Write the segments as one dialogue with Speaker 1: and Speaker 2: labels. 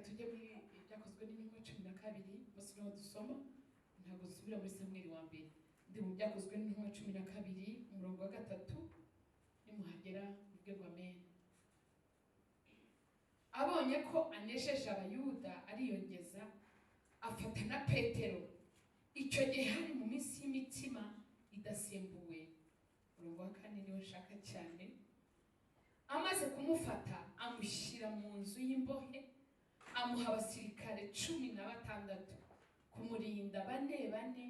Speaker 1: Tujye muri Ibyakozwe n'Intumwa 12. Umunsi niwo dusoma, ntabwo dusubira muri Samweli wa mbere. Ndi mu Byakozwe n'Intumwa 12, umurongo wa 3. Nimuhagera muvuge ngo amen. Abonye ko anejeje Abayuda, ariyongeza, afata na Petero. Icyo gihe hari mu minsi y'imitsima idasembuwe. Umurongo wa 4 niwo nshaka cyane. Amaze kumufata, amushyira mu nzu y'imbohe, amuha abasirikare 16 kumurinda, bane bane,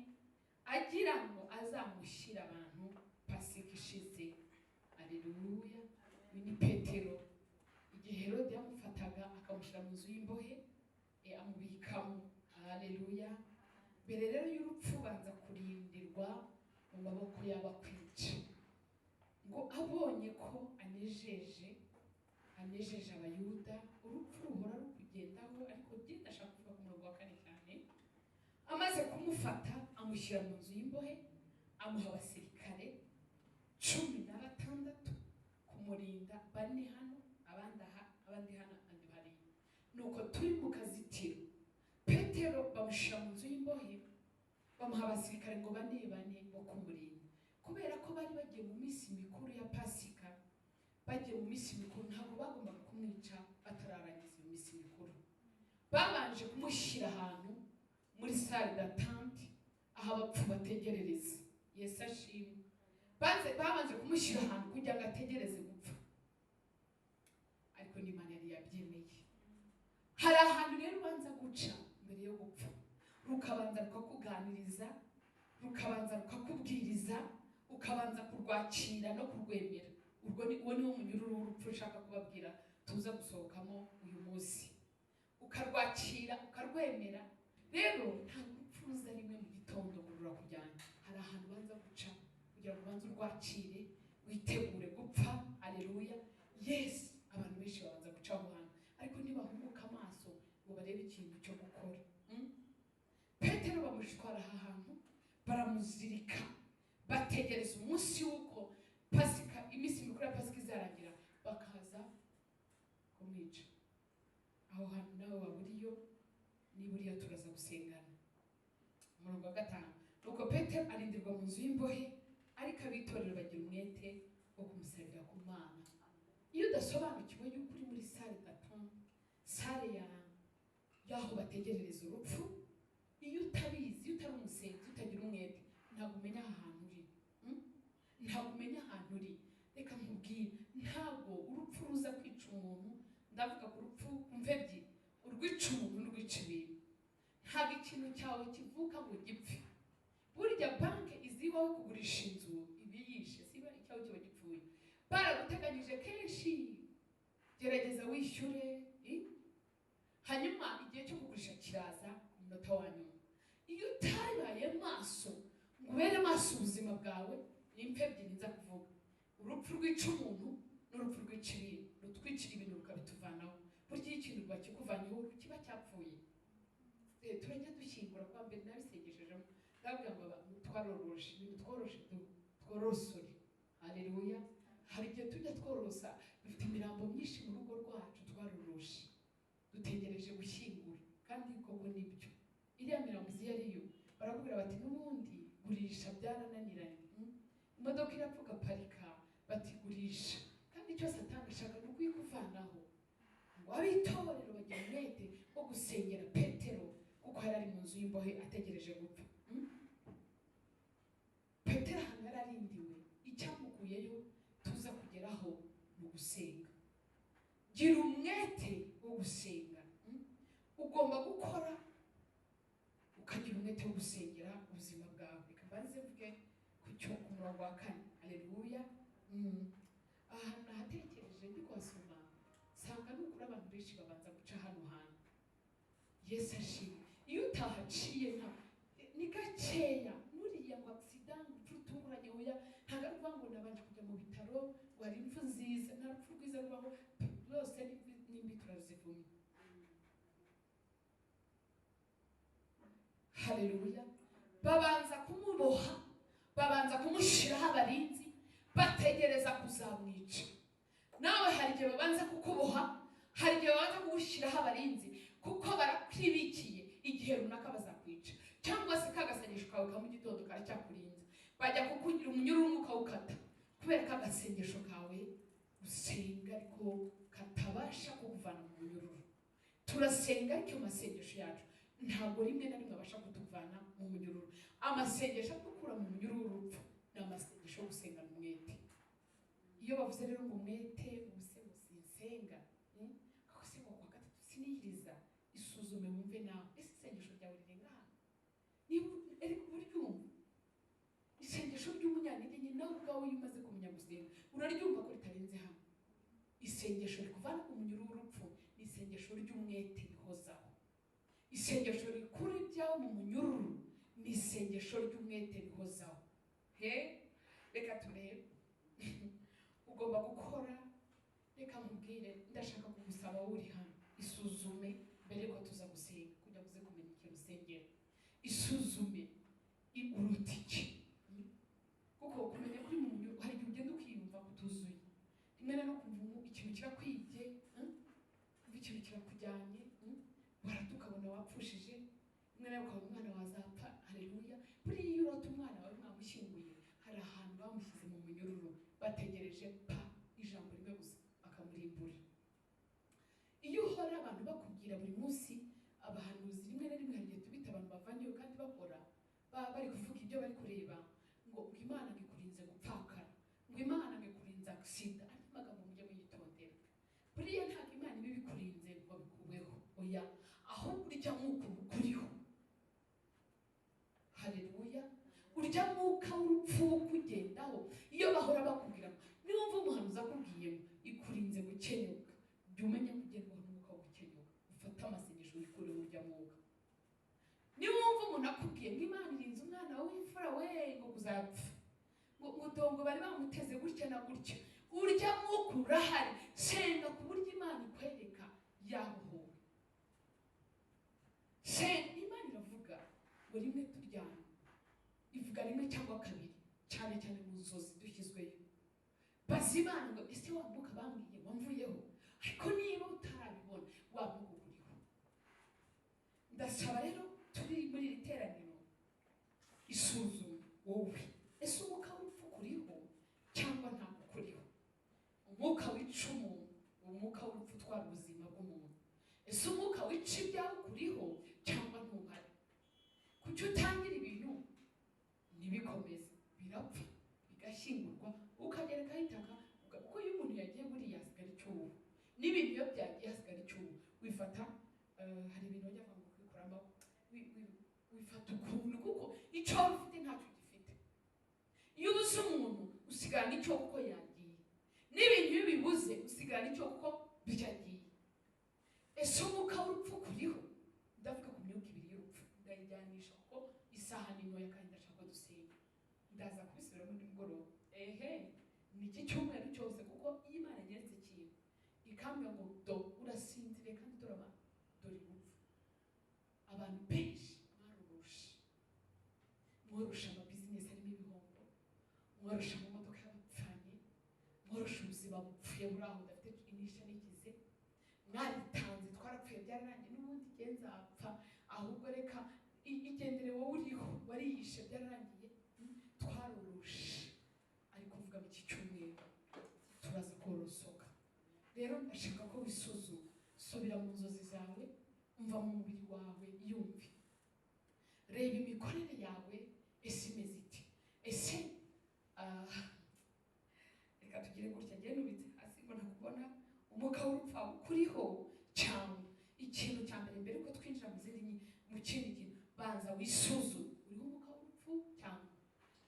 Speaker 1: agira ngo azamushyire abantu Pasika ishize. Aleluya! Uyu ni Petero. Igihe Herode yamufataga akamushyira mu nzu y'imbohe, amubikamo. Aleluya! Mbere rero y'urupfu banza kurindirwa mu maboko y'abakwica. Ngo abonye ko anejeje Abayuda. Urupfu ruhora rukugendaho, ariko njye ndashaka kuvuga ku murongo wa 4 cyane. Amaze kumufata, amushyira mu nzu y'imbohe, amuha abasirikare 16 kumurinda, bane hano, abandi aha, abandi hano, abandi hariya. Nuko turi mu kazitiro. Petero bamushyira mu nzu y'imbohe, bamuha abasirikare ngo bane bane bo kumurinda, kubera ko bari bagiye mu minsi mikuru ya Pasika. Bagiye mu minsi mikuru, ntabwo bagombaga kumwica batararangiza iyo minsi mikuru. Babanje kumushyira ahantu muri salle d'attente, aho abapfu bategerereza. Yesu ashimwe! Babanje kumushyira ahantu kugira ngo ategereze gupfa, ariko n'Imana yari yabyemeye. Hari ahantu rero ubanza guca mbere yo gupfa, rukabanza rukakuganiriza, rukabanza rukakubwiriza, ukabanza kurwakira no kurwemera. Urwo ni uwo niwo munyururu w'urupfu ushaka kubabwira tuza gusohokamo uyu munsi. Ukarwakira, ukarwemera. Rero ntabwo urupfu ruza rimwe mu gitondo ngo rurakujyana. Hari ahantu ubanza guca kugira ngo ubanze urwakire, witegure gupfa. Aleluya! Yes, abantu benshi babanza guca aho hantu, ariko ntibahumuka amaso ngo barebe ikintu cyo gukora. Petero bamushwara aha hantu, baramuzirika, bategereza umunsi w'uko Pasika, iminsi mikuru ya Pasika izarangira, bakaza kumwica. Aho hantu nawe waba uriyo? Niba uriyo, turaza gusengana. Umurongo wa 5: nuko Petero arindirwa mu nzu y'imbohe, ariko abitorero bagira umwete wo kumusabira ku Mana. Iyo udasobanukiwe yuko uri muri salle d'attente, salle ya y'aho bategerereza urupfu, iyo utabizi, iyo utari umusenzi, utagira umwete, ntabwo umenya aha hantu uri. Ntabwo umenya ahantu uri. Reka nkubwire, ntabwo urupfu ruza kwica umuntu. Ndavuga ku rupfu mve ebyiri: urwica umuntu n'urwica ibintu. Ntabwo ikintu cyawe kivuka ngo gipfe. Burya banki izi iwawe kugurisha inzu, iba yishe siba icyawe kiba gipfuye. Baraguteganyije kenshi: gerageza wishyure, hanyuma igihe cyo kugurisha kiraza ku munota wa nyuma. Iyo utabaye maso ngo ubere maso ubuzima bwawe, ni impfu ebyiri nza kuvuga: urupfu rwica umuntu n'urupfu rwica ibintu. Rutwicira ibintu, rukabituvanaho. Burya iyo ikintu bakikuvanyeho kiba cyapfuye. Turajya dushyingura kwa mbere nabisengeshejeho, ndababwira ngo twaroroshe ibintu, tworoshe, tworosore. Haleluya! Hari igihe tujya tworosa, dufite imirambo myinshi mu rugo rwacu twaroroshe, dutegereje gushyingura. Kandi koko nibyo, iriya mirambo izi iyo ariyo, barakubwira bati: "N'ubundi gurisha byarananiranye." Imodoka irapfa, ugaparika, bati: "Gurisha." Kandi icyo Satani ashaka ni ukuyikuvanaho. Ngo ab'itorero bagira umwete wo gusengera Petero, kuko yari ari mu nzu y'imbohe ategereje gupfa. Petero ahantu yari arindiwe, icyamukuyeyo tuza kugeraho ni ugusenga. Gira umwete wo gusenga. Ugomba gukora, ukagira umwete wo gusengera ubuzima bwawe. Reka mbanze mvuge ku cyo ku murongo wa 4. Aleluya! Ahantu nahatekereje ndi kuhasoma, nsanga ni ukuri abantu benshi babanza guca hano hantu. Yesu ashimwe! Iyo utahaciye, nta ni gakeya nuriya ngo accident, ngo urupfu rutunguranye. Oya, ntabwo ari ukuvuga ngo nabanje kujya mu bitaro, ngo hari impfu nziza. Nta rupfu rwiza rubaho, rwose n'imbi turazivumye. Haleluya! Babanza kumuboha, babanza kumushyiraho abarinzi, bategereza kuzamwica. Nawe hari igihe babanza kukuboha, hari igihe babanza kugushyiraho abarinzi. Kuko barakwibikiye igihe runaka bazakwica, cyangwa se kagasengesho kawe ka mu gitondo karacyakurinze, bajya kukugira umunyururu ukawukata kubera ko agasengesho kawe usenga ariko katabasha kukuvana mu munyururu. Turasenga ariko amasengesho yacu ntabwo rimwe na rimwe abasha kutuvana mu munyururu. Amasengesho adukura mu munyururu w'urupfu ni amasengesho yo gusengana umwete. Iyo bavuze rero ngo umwete, ubuse sinsenga, kuko se ngo kuwa gatatu siniyiriza, isuzume wumve nawe ese isengesho ryawe rirenga hano? Niba ariko uryumva isengesho ry'umunyantege nke, nawe ubwawe iyo umaze kumenya gusenga uraryumva ko ritarenze hano. Isengesho rikuvana mu munyururu w'urupfu ni isengesho ry'umwete rihozaho. Isengesho rikura ibyawe mu munyururu ni isengesho ry'umwete rihozaho. He, reka turebe. Ugomba gukora. Reka nkubwire, ndashaka kugusaba wowe uri hano, isuzume mbere yuko tuza gusenga, kugira ngo uze kumenya ikintu usengera. Isuzume uruta iki? Kuko kumenya kuri mu munyururu, hari igihe ugenda ukiyumva kutuzuye, rimwe na rimwe ukumva ikintu kirakwibye, kumva ikintu kirakujyanye, warata ukabona wapfushije, rimwe na rimwe ukabona umwana wazapfa. Haleluya! Buriya iyo urota umwana wawe mwamushyinguye, hari ahantu bamushyize mu munyururu, bategereje pa ijambo rimwe gusa bakamurimbura. Iyo uhora abantu bakubwira buri munsi, abahanuzi rimwe na rimwe hari igihe tubita abantu bavanyeyo kandi bakora, baba bari kuvuga ibyo bari kureba, ngo Imana ikurinze gupfakara, ngo Imana ikurinze agisida. Andi magambo mujye muyitondera. Buriya ntabwo Imana iba ibikurinze ngo bikubeho, oya, ahubwo urya mwuka uba ukuriho. Haleluya! Urya mwuka w'urupfu ukugendaho, iyo bahora bakubwira, niwumva umuhanuzi akubwiye ngo ikurinze gukenyuka, jya umenya kugendwaho n'umwuka wo gukenyuka, ufate amasengesho wikureho urya mwuka. Niwumva umuntu akubwiye ngo Imana irinze umwana wawe w'imfura we ngo kuzapfa, ngo udongo bari bamuteze gutya na gutya, urya mwuka urahari. Senga ku buryo Imana ikwereka yabohowe. Senga. Imana iravuga ngo rimwe turyamye, ivuga rimwe cyangwa kabiri, cyane cyane mu nzozi dushyizweyo. Baza Imana ngo ese wa mwuka bambwiye wamvuyeho? Ariko niba utarabibona, wa mwuka ukuriho. Ndasaba rero turi muri iri teraniro, isuzume wowe, ese umwuka w'urupfu ukuriho cyangwa ntabwo ukuriho? Umwuka wica umuntu, umwuka w'urupfu utwara ubuzima bw'umuntu, ese umwuka wica ibyawe ukuriho cyangwa ntuhari? Kuki utangira ibintu ntibikomeze, birapfa bigashyingurwa, ukagerekaho itaka? Kuko iyo umuntu yagiye buriya hasigara icyuho, n'ibintu iyo byagiye hasigara icyuho. Wifata, hari ibintu bajya bavuga ngo kwikuramo, wifata ukuntu, kuko icyo wari ufite ntacyo ugifite. Iyo ubuze umuntu usigarana icyo kuko yagiye, n'ibintu iyo bibuze usigarana icyo kuko byagiye. Ese umwuka w'urupfu kuriho? Ndavuga ku myuka ibiri y'urupfu, ndayijyanisha kuko isaha ni ntoya kandi ndashaka ko dusenga. Ndaza kubisubiramo nimugoroba, ehe, ni iki cyumweru cyose, kuko iyo Imana inyeretse ikintu ikambwira ngo do urasinziriye kandi dore abantu, dore urupfu. Abantu benshi mwaroroshe, mworoshe amabizinesi arimo ibihombo, mworoshe amamodoka y'abapfanye, mworoshe ubuzima bupfuye buri aho budafite inisha n'ikize, mwaritanze, twarapfuye byararangiye, n'ubundi igihe nzapfa, ahubwo reka igendere wowe uriho wariyishe byararangiye. Twaroroshe, ariko uvuga mu iki cyumweru turaza korosoka. Rero ndashaka ko wisuzuma, subira mu nzozi zawe, umva mu mubiri wawe, yumve, reba imikorere yawe, ese imeze ite? Ese reka tugire gutya, njye nubitse hasi ngo ntakubona, umwuka w'urupfu ukuriho cyangwa? Ikintu cya mbere, mbere yuko twinjira mu zindi mu kindi kintu, banza wisuzume, uriho umwuka w'urupfu cyangwa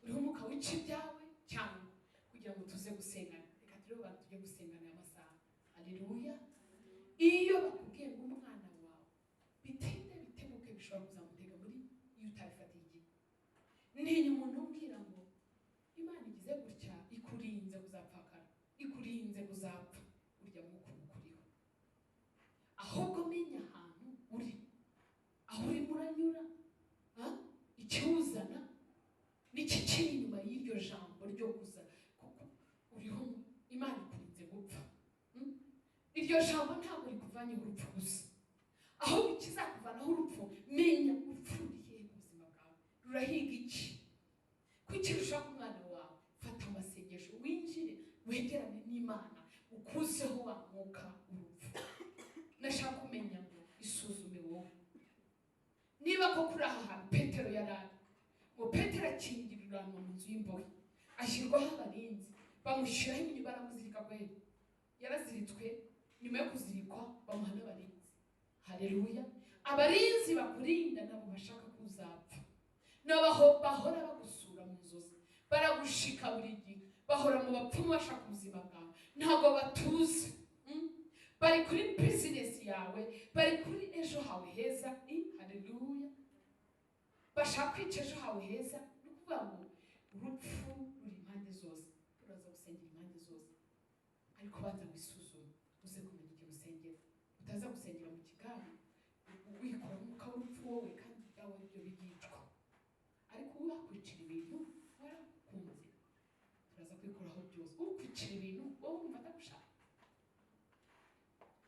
Speaker 1: uriho umwuka wica ibyawe cyangwa, kugira ngo tuze gusengana. Reka turebe abantu tujye gusengana aya masaha. Haleluya! Iyo bakubwiye ngo umwana wawe bitinde bitebuke bishobora kuzamutega muri iyo utabifatiye igihe, ntinya umuntu umbwira ngo Imana igize gutya ikurinze kuzapfakara, ikurinze kuzapfa, urya mwuka uba ukuriho. Ahubwo menya ahantu uri, aho urimo uranyura, ikiwuzana n'ikikiri inyuma y'iryo jambo ryo kuza, kuko uriho Imana ikurinze gupfa. Iryo jambo ntabwo rikuvanyeho urupfu gusa, Ahubwo ikizakuvanaho urupfu, menya urupfu ruri hehe mu buzima bwawe, rurahiga iki, kuki rushaka umwana wawe. Fata amasengesho, winjire wegerane n'Imana, ukuzeho wa mwuka urupfu. Nashaka kumenya ngo isuzume wowe niba koko uri aha hantu Petero yari ari. Ngo Petero akingiriranwa mu nzu y'imbohe, ashyirwaho abarinzi, bamushyiraho inyuma, baramuzirika kweli, yaraziritswe. Nyuma yo kuzirikwa bamuha n'abarinzi. Haleluya! Abarinzi bakurinda nabo bashaka kuzapfa, n'abaho bahora bagusura mu nzozi, baragushika buri gihe, bahora mu bapfumu bashaka ubuzima bwawe, ntabwo batuza. Bari kuri bizinesi yawe, bari kuri ejo hawe heza. Haleluya! Bashaka kwica ejo hawe heza. Ni ukuvuga ngo urupfu ruri impande zose, turaza gusengera impande zose, ariko banza wisuzume uze kumenya igihe usengera, utaza gusengera mu kigare wikora umwuka w'urupfu wowe, kandi ibyawe byo bigicwa. Ariko uwakwicira ibintu warakunze, turaza kwikoraho byose. Ukwicira ibintu wowe wumva atagushaka.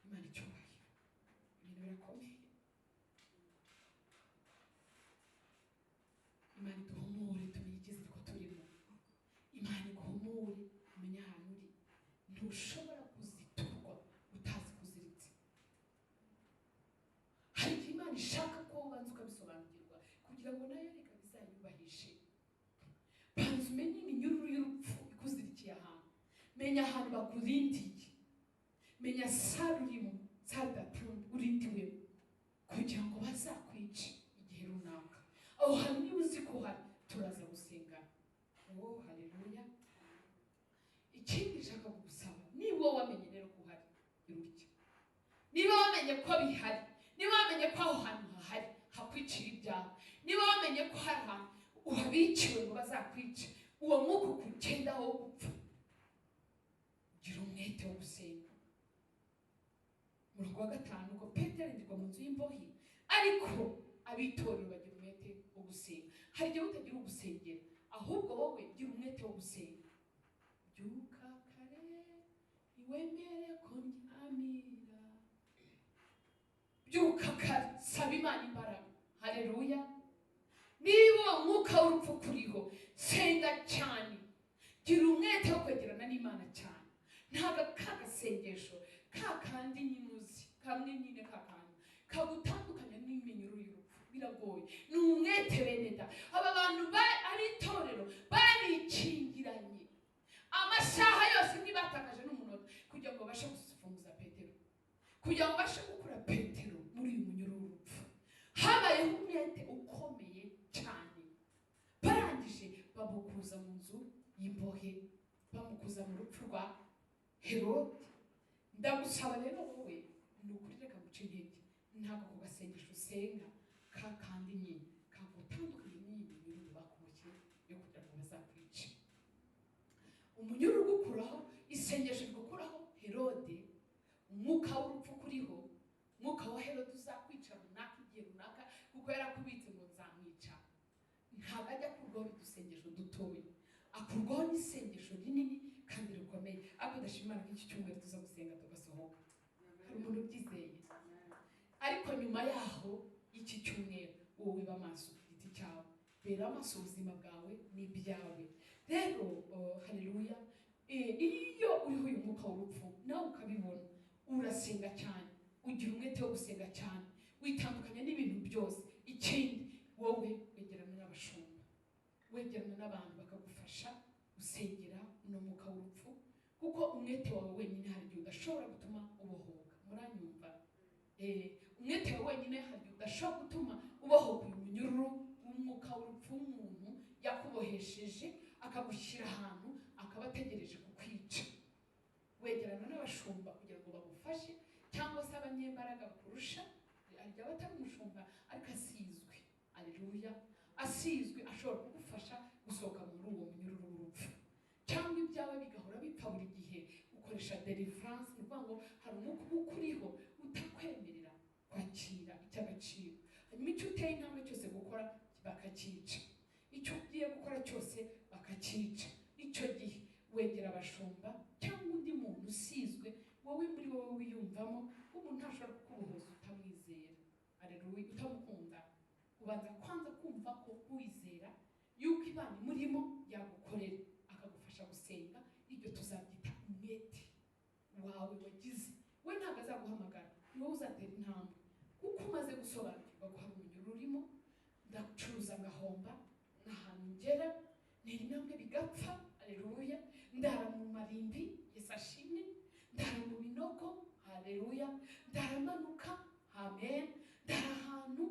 Speaker 1: Imana icyubahiro, ibintu birakomeye. Imana iduhumure tumenye ikiziriko turimo. Imana iguhumure umenye ahantu uri. Ntushobora kuziturwa utazi kuziritse. Hari igihe Imana ishaka ko ubanza ukabisobanukirwa kugira ngo nayo reka bizayubahishe. Banza umenye iminyururu y'urupfu ikuzirikiye ahantu, menya ahantu bakurindiye, menya sare urimo, sare d'attente urindiwemo kugira ngo bazakwice igihe runaka. Aho hantu niba uzi ko hari, turaza gusengana. Oh, haleluya! Ikindi nshaka kugusaba, niba wamenye rero ko uhari, irurya. Niba wamenye ko bihari, niba wamenye ko aho hantu hahari hakwicira ibyawe, niba wamenye ko hari ahantu uhabiciwe ngo bazakwice, uwo mwuka ukugendaho wo gupfa, gira umwete wo gusenga. Umurongo wa 5 ngo Petero arindirwa mu nzu y'imbohe, ariko abitorero bagira umwete wo gusenga. Hari igihe utagira ugusengera, ahubwo wowe gira umwete wo gusenga. Byuka kare ntiwemere ko ndyamira. Byuka kare, saba Imana imbaraga. Haleluya! Niba uwo mwuka w'urupfu kuriho, senga cyane, gira umwete wo kwegerana n'Imana cyane. Ntabwo kagasengesho ka kandi nyine uzi kamwe nyine ka kandi kagutandukanya n'iminyururu y'urupfu, biragoye. Ni umwete bene da. Aba bantu abitorero barikingiranye amasaha yose, ntibatakaje n'umunota kugira ngo babashe gufunguza Petero, kugira ngo babashe gukura Petero muri uyu munyururu w'urupfu. Habayeho umwete ukomeye cyane. Barangije bamukuza mu nzu y'imbohe, bamukuza mu rupfu rwa Herode. Ndagusaba rero wowe, ni ukuri reka guca intege, ntabwo ku gasengesho usenga ka kandi nyine kagutandukanye n'iyi minyururu bakuboshye yo kugira ngo bazakwice. Umunyururu ugukuraho, isengesho rigukuraho Herode, umwuka w'urupfu kuriho, umwuka wa Herode uzakwica runaka igihe runaka, kuko yarakubitse ngo nzamwica. Ntabwo ajya akurwaho n'udusengesho dutoya, akurwaho n'isengesho rinini kandi rikomeye. Ariko ndashima Imana ko iki cyumweru tuza gusenga tugasohoka. Hari umuntu ubyizeye? Ariko nyuma yaho iki cyumweru wowe wiba amaso ku giti cyawe, bera amaso ubuzima bwawe n'ibyawe. Rero haleluya, iyo uriho uyu mwuka w'urupfu nawe ukabibona, urasenga cyane, ugira umwete wo gusenga cyane, witandukanya n'ibintu byose. Ikindi wowe wegerana n'abashumba, wegerana n'abantu bakagufasha gusengera uno mwuka w'urupfu, kuko umwete wawe wenyine hari igihe udashobora gutuma ubohoka. Muranyumva? Umwete wawe wenyine hari igihe udashobora gutuma ubohoka uyu munyururu w'umwuka w'urupfu w'umuntu yakubohesheje akagushyira ahantu akaba ategereje kukwica. Wegerana n'abashumba kugira ngo bagufashe, cyangwa se abanyembaraga bakurusha. Hari abatari umushumba ariko asizwe, aleluya, asizwe ashobora kugufasha gusohoka muri uwo munyururu w'urupfu. Cyangwa ibyawe bigahora bipfa buri gihe, ukoresha deliverance. Ni ukuvuga ngo hari umwuka uba ukuriho utakwemerera kwakira icy'agaciro, hanyuma icyo uteye intambwe cyose gukora bakakica, icyo ugiye gukora cyose bakakica. Icyo gihe wegera abashumba cyangwa undi muntu usizwe wowe muri wowe wiyumvamo, umuntu ntashobora kukubohoza utamwizera. Haleluya. Utamukunda, ubanza kwanza kumva ko wizera yuko Imana imurimo yagukorera, akagufasha gusenga. Ibyo tuzabyita umwete wawe wagize. We ntabwo azaguhamagara, ni wowe uzatera intambwe, kuko umaze gusobanukirwa ko hari umunyururu urimo. Ndacuruza ngahomba, n'ahantu ngera ntera intambwe bigapfa. Haleluya. Ndara mu marimbi, Yesu ashimwe, ndara mu binogo. Haleluya. Ndaramanuka, amen. Ndara ahantu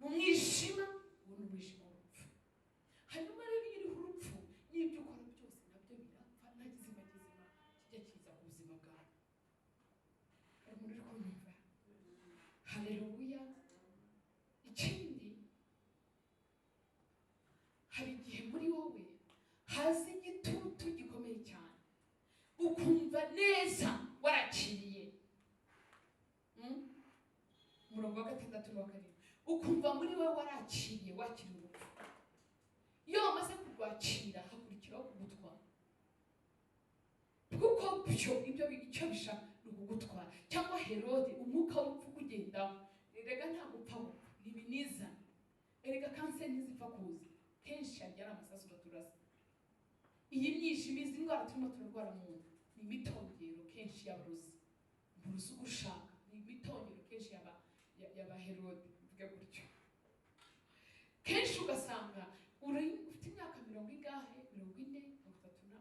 Speaker 1: mu mwijima. Uwo ni umwijima w'urupfu. Hanyuma rero, iyo uriho urupfu, n'ibyo ukora byose nabyo birapfa, nta kizima kizima kijya kiza ku buzima bwawe. Hari umuntu uri kunyumva? Haleluya. Ikindi, hari igihe muri wowe haza igitutu gikomeye cyane, ukumva neza warakiriye. Umurongo wa gatandatu n'uwa karindwi, ukumva muri wowe warakiriye, wakiriye urupfu. Iyo wamaze kurwakira, hakurikiraho kugutwara, kuko byo ibyo icyo bishaka ni ukugutwara, cyangwa Herode, umwuka w'urupfu ukugendaho. Erega ntabwo upfa gupfa, ntibiniza. Erega kanseri ntizipfa kuza, kenshi hagiye ari amasasu baturasa. Iyi myijima, izi ndwara turimo turarwara mu nda, ni imitongero kenshi y'abarozi, umurozi ugushaka, ni imitongero kenshi y'aba Herode, mvuge gutyo. Kenshi ugasanga uri ufite imyaka mirongo ingahe, 40, 30, na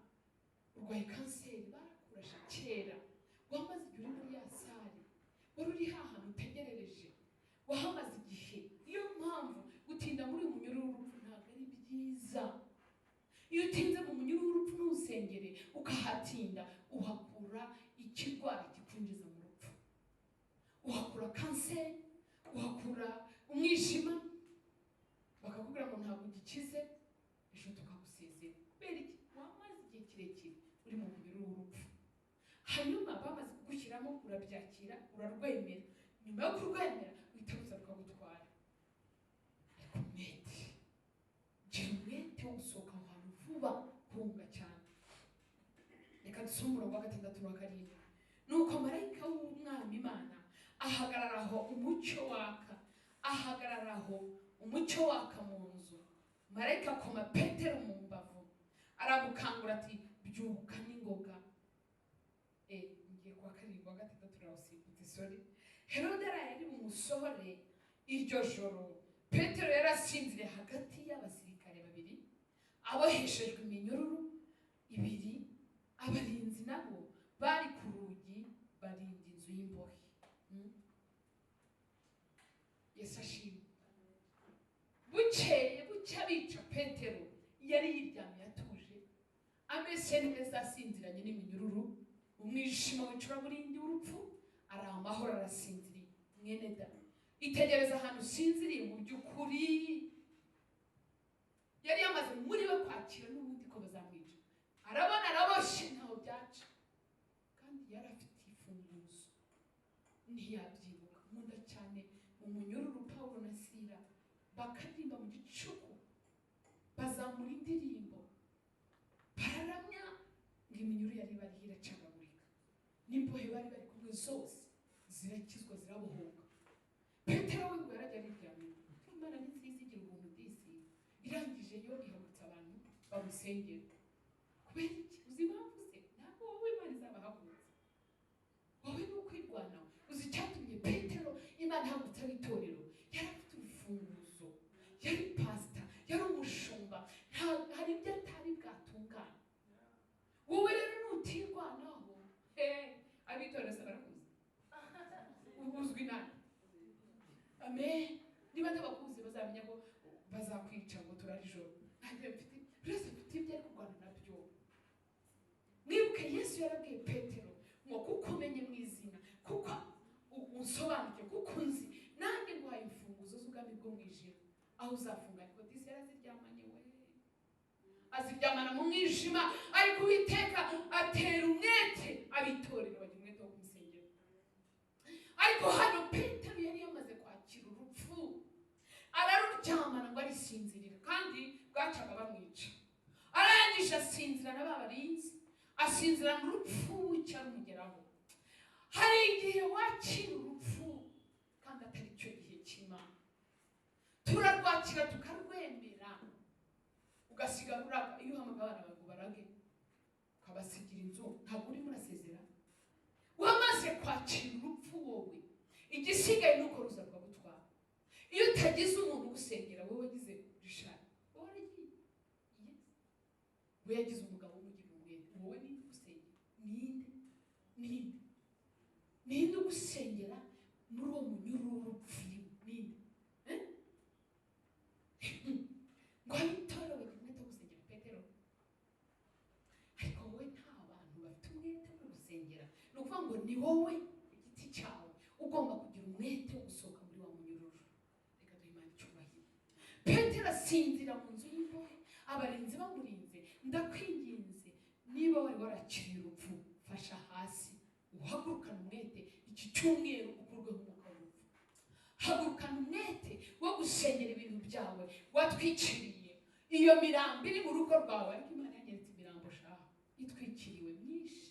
Speaker 1: urwaye kanseri barakurashe kera. Wamaze igihe uri muri ya salle, wari uri hahantu utegerereje, wahamaze igihe. Niyo mpamvu gutinda muri uyu munyururu w'urupfu ntabwo ari byiza. Iyo utinze mu munyururu w'urupfu ntusengere, ukahatinda, uhakura ikirwara kikwinjiza mu rupfu, uhakura kanseri, uhakura umwijima, bakakubwira ngo ntabwo ugikize, ejo tukagusezera. Kubera iki? Wamaze igihe kirekire uri mu munyururu w'urupfu. Hanyuma bamaze kugushyiramo, urabyakira, urarwemera. Nyuma yo kurwemera, uhita ruza rukagutwara. Ariko umwete, gira umwete wo gusohoka aho hantu vuba, guhunga cyane. Reka dusome umurongo wa gatandatu n'uwa karindwi. Nuko marayika w'Umwami Imana ahagarara aho umucyo waka, ahagarara aho umucyo waka mu nzu. Marayika akoma Petero mu mbavu, aramukangura ati: "Byuka n'ingoga." Ngiye kuwa karindwi, wa gatandatu urawusimbutse, sorry. Herode araye ari bumusohore iryo joro. Petero yari asinziriye hagati y'abasirikare babiri, aboheshejwe iminyururu ibiri, abarinzi nabo bari ku rugi barinda inzu y'imbohe. Yesu ashimwe. Bukeye bucya bica Petero, yari yiryamye atuje, ameze neza, asinziranye n'iminyururu, umwijima w'icuraburindi w'urupfu, ari amahoro, arasinziriye. Mwene da, itegereza ahantu usinziriye. Mu by'ukuri yari yamaze muri we kwakira n'ubundi ko bazamwica. Arabona araboshye, ntaho byaca, kandi yari afite imfunguzo, ntiyabyibuka. Nkunda cyane mu munyururu Pawulo na Sila bakaririmba mu gicuku, bazamura indirimbo, bararamya, ngo iminyururu yari bariho iracagagurika, n'imbohe bari bari kumwe zose zirakizwa, zirabohoka. Petero we ngo yarajya aryamye. Imana ni nziza, igira ubuntu disi. Irangije yo ihagurutsa abantu bamusengera. Kubera iki? Uzi impamvu se? Ntabwo wowe Imana izabahagurutsa, wowe ni ukwirwanaho. Uzi icyatumye Petero Imana ihagurutsa itorero? Yari afite urufunguzo, yari pasita, yari umushumba. Hari ibyo atari bwatungane. Wowe rero nutirwanaho, abitorero se barakuzi? Uzwi nani? Amen. Niba ntabakuzi, bazamenya ko bazakwica ngo turare ijoro. Nanjye mfite, buri wese afite ibyo ari kurwana nabyo. Mwibuke Yesu yarabwiye Petero ngo: "Kuko umenye mu izina, kuko unsobanukiwe, kuko unzi, nanjye nguhaye imfunguzo z'ubwami bwo mu ijuru, aho uzafunga." Ariko disi yaraziryamanye, we aziryamana mu mwijima. Ariko Uwiteka atera umwete abitorero, bagira umwete wo kumusengera. Ariko hano Petero yari yamaze kwakira urupfu, araruryamana ngo arisinzirira, kandi bwacaga bamwica. Arangije asinzira na ba barinzi, asinzirana urupfu, bucya rumugeraho. Hari igihe wakira urupfu kandi atari cyo gihe cy'Imana. Tukarwakira tukarwemera, ugasigara uraga. Iyo uhamagara abana bawe ngo barage, ukabasigira inzu, ntabwo urimo urasezera. Wamaze kwakira urupfu wowe, igisigaye ni uko ruza rukagutwara. Iyo utagize umuntu ugusengera, wowe wagize Richard, wowe waragiye. Yes. We yagize umugabo umugirira umwete. Wowe ninde ugusengera? Ninde, ninde, ninde ugusengera muri uwo munyururu w'urupfu? Ninde? Eh? Ngo abitorero bagira umwete wo gusengera Petero, ariko wowe nta bantu bafite umwete wo gusengera. Ni ukuvuga ngo ni wowe ku giti cyawe ugomba kugira umwete wo gusohoka muri wa munyururu. Reka duhe Imana icyubahiro. Petero asinzira mu nzu y'imbohe, abarinzi bamurinze. Ndakwinginze, niba wari warakiriye urupfu, fasha hasi uhagurukane umwete iki cyumweru, ukurweho umwuka w'urupfu. Hagurukana umwete wo gusengera ibintu byawe watwikiriye, iyo mirambo iri mu rugo rwawe. Ariko Imana yanyeretse imirambo shaha itwikiriwe myinshi.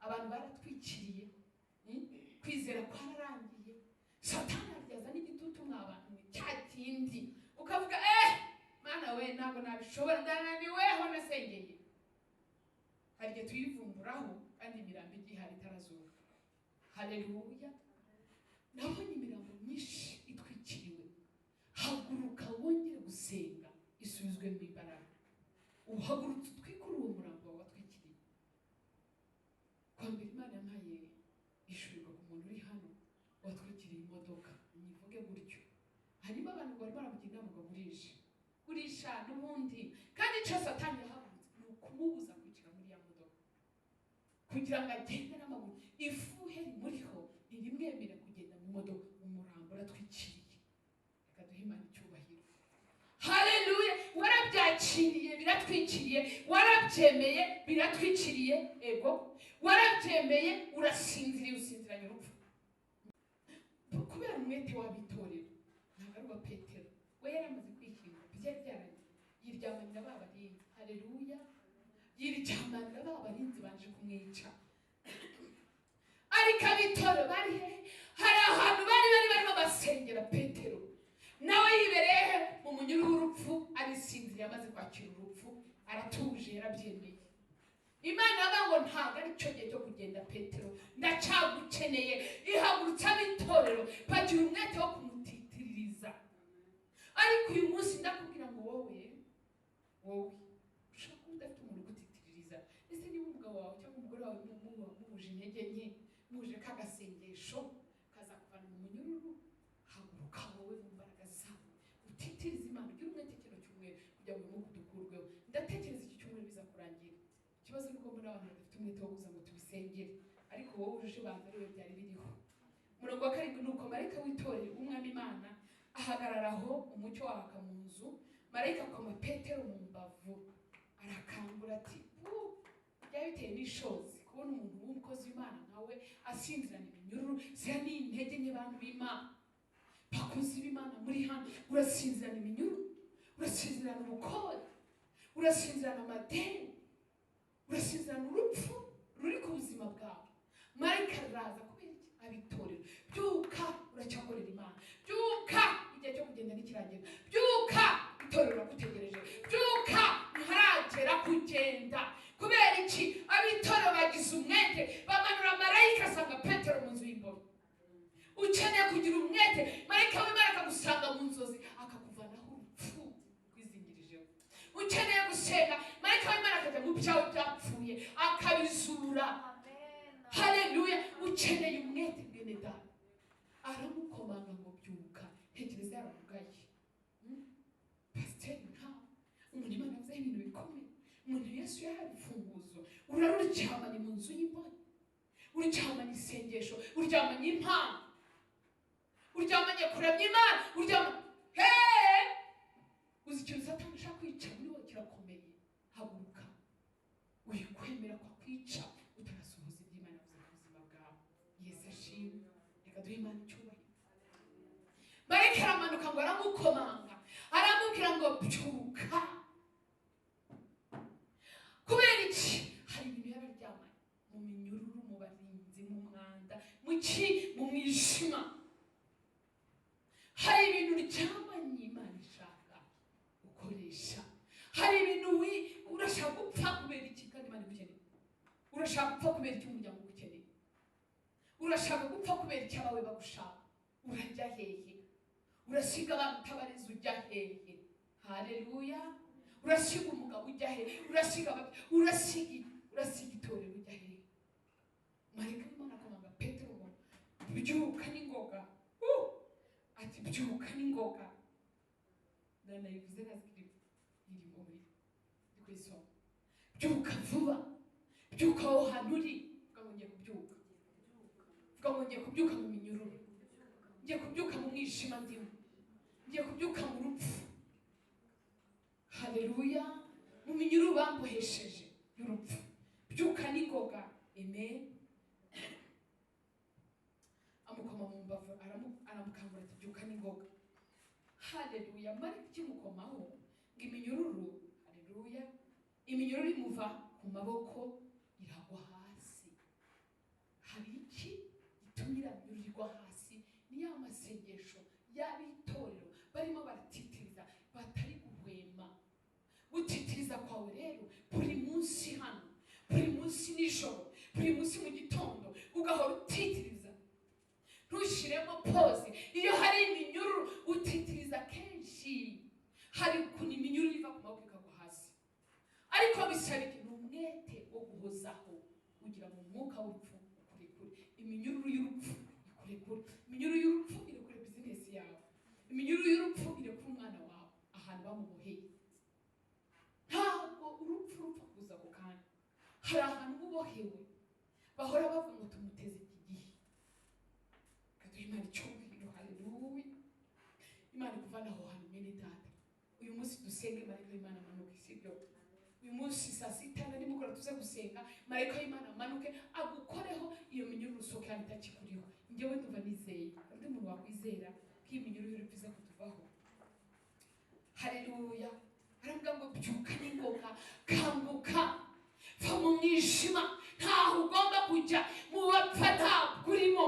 Speaker 1: Abantu baratwikiriye. Kwizera kwararangiye. Satani aryaza n'igitutu mwa bantu mwe, cya kindi ukavuga: "Eh, Mana we, ntabwo nabishobora, ndananiwe aho nasengeye." Hari igihe tuyivumburaho kandi imirambo igihari itarazuka. Haleluya! Nabonye imirambo myinshi itwikiriwe. Haguruka wongere gusenga, isubizwemo imbaraga. Uhagurutse utwikure uwo murambo wawe watwikiriye. Kwa mbere Imana yampaye ishurirwa ku muntu uri hano watwikiriye imodoka, nyivuge gutyo. Hanyuma abantu bari baramugira inama ngo agurishe, gurisha n'ubundi. Kandi icyo Satani yahagurutse ni ukumubuza kwicara muri ya modoka kugira ngo agende n'amaguru. Ifuhe rimuriho ntirimwemera kugenda mu modoka. Umurambo uratwikiriye. Reka duhe Imana icyubahiro. Haleluya! Warabyakiriye, biratwikiriye. Warabyemeye, biratwikiriye. Ego, warabyemeye, urasinziriye, usinziranye urupfu. Kubera umwete w'abitorero, ntabwo ari uwa Petero. We yari amaze kwishyingura, byari byarangiye. Yiryamanira ba barinzi. Haleluya! Yiryamanira ba barinzi baje kumwica. Ariko abitorero bari he? Hari ahantu bari barimo basengera Petero, nawe yibereye he? Mu munyururu w'urupfu, arisinziriye, amaze kwakira urupfu, aratuje, yarabyemeye. Imana iravuga ngo ntabwo ari cyo gihe cyo kugenda, Petero, ndacyagukeneye. Ihagurutsa ab'itorero, bagira umwete wo kumutitiririza. Ariko uyu munsi ndakubwira ngo wowe ushobora kuba udafite umuntu ugutitiririza. Ese niba umugabo wawe cyangwa umugore wawe muhuje intege nke, muhuje ka gasengesho kazakuvana mu munyururu, haguruka wowe mu mbaraga zawe, utitirize Imana, ugire umwete kino cyumweru kugira ngo uyu mwuka udukurweho. Ndatekereza iki cyumweru biza kurangira. Ikibazo ni uko mbona abantu badafite umwete wo kuza ngo tubisengere, ariko wowe uje banza ariwe byari biriho. Umurongo wa 7: nuko marayika w'itorero w'Umwami Imana ahagarara aho, umucyo waka mu nzu. Marayika akoma Petero mu mbavu, arakangura ati: "Pu!" Byaba biteye n'ishozi kubona umuntu w'umukozi w'Imana nkawe asinzirana iminyururu. Ziriya ni intege nke. Bantu b'Imana, bakozi b'Imana muri hano, urasinzirana iminyururu, urasinzirana ubukode, urasinzirana amadeni, urasinzirana urupfu ruri ku buzima bwawe. Marayika araza. Kubera iki? Abitorera: byuka, uracyakorera Imana. Byuka, igihe cyo kugenda ntikiragera. Byuka, itorero riragutegereje. Byuka, ntaragera kugenda. Kubera iki? Abitorero bagize umwete, bamanura marayika asanga Petero mu nzu y'imbohe. Ukeneye kugira umwete, marayika w'Imana akagusanga mu nzozi, akakuvanaho urupfu rwizingirijeho. Ukeneye gusenga, marayika w'Imana akajya mu byawe byapfuye, akabizura. Haleluya! Ukeneye umwete, mwene data. Aramukomanga ngo: "Byuka." Ntekereza yaramugaye. Pasiteri nkawe, umuntu Imana avuzeho ibintu bikomeye, umuntu Yesu yahaye imfunguzo, uraruryamanye mu nzu y'imbohe, uryamanye isengesho, uryamanye impano, uryamanye kuramya Imana, uryamanye he? Uzi ikintu Satani ashaka kwica muri wowe? Kirakomeye. Haguruka, wikwemera ko akwica utarasohoza ibyo Imana yavuze ku buzima bwawe. Yesu ashimwe! Reka duhe Imana icyubahiro. Marayika aramanuka ngo aramukomanga, aramubwira ngo: "Byuka." Kubera iki? Hari ibintu yararyamanye mu minyururu, mu barinzi, mu mwanda, mu ki, mu mwijima. Hari ibintu uryamanye. Urashaka gupfa kubera icyo umuryango ugukeneye, urashaka gupfa kubera icyo abawe bagushaka. Urajya hehe? Urasiga abantu utabarezi, ujya hehe? Haleluya. Urasiga umugabo, ujya hehe? Urasiga, urasiga itorero, ujya hehe? Marayika w'Imana akomanga Petero ngo byuka n'ingoga. Ati byuka n'ingoga. Ndanayivuze nka script irimo muri ndi kuyisoma. Byuka vuba, byuka aho hantu uri. Vuga ngo ngiye kubyuka, vuga ngo ngiye kubyuka mu minyururu, ngiye kubyuka mu mwijima ndimo, ngiye kubyuka mu rupfu. Haleluya. Mu minyururu bambohesheje y'urupfu, byuka n'ingoga. Amen. Amukoma mu mbavu, aramukangura ati byuka n'ingoga. Haleluya. Marayika ikimukomaho ngo iminyururu, haleluya, iminyururu imuva ku maboko iragwa hasi. Hari iki gitumye iriya minyururu igwa hasi? Ni ya masengesho y'abitorero barimo baratitiriza, batari guhwema. Gutitiriza kwawe rero buri munsi hano, buri munsi nijoro, buri munsi mu gitondo, ugahora utitiriza, ntushyiremo pause. Iyo hari iminyururu utitiriza kenshi, hari ukuntu iminyururu iva ku maboko ikagwa hasi. Ariko bisaba iki? Ni umwete wo guhozaho ugira mu mwuka w'urupfu ukurekure, iminyururu y'urupfu ikurekure. Iminyururu y'urupfu irekure business yawe, iminyururu y'urupfu irekure umwana wawe ahantu bamuboheye. Ntabwo urupfu rupfa kuza ako kanya. Hari ahantu uba ubohewe, bahora bavuga ngo tumuteze iki gihe. Kaduha Imana icyubahiro. Haleluya. Imana ikuvana aho hantu, mwene data. Uyu munsi dusenge marayika w'Imana amanuke, sibyo? Uyu munsi saa 6 na nimugoroba tuze gusenga, marayika w'Imana amanuke agukoreho iyo minyururu, usohoke hano itakikuriho. Njyewe ndumva nizeye, undi muntu wakwizera ko iyi minyururu y'urupfu iza kutuvaho. Haleluya. Aravuga ngo byuka n'ingoga, kanguka, va mu mwijima, ntaho ugomba kujya, mu bapfa ntabwo urimo.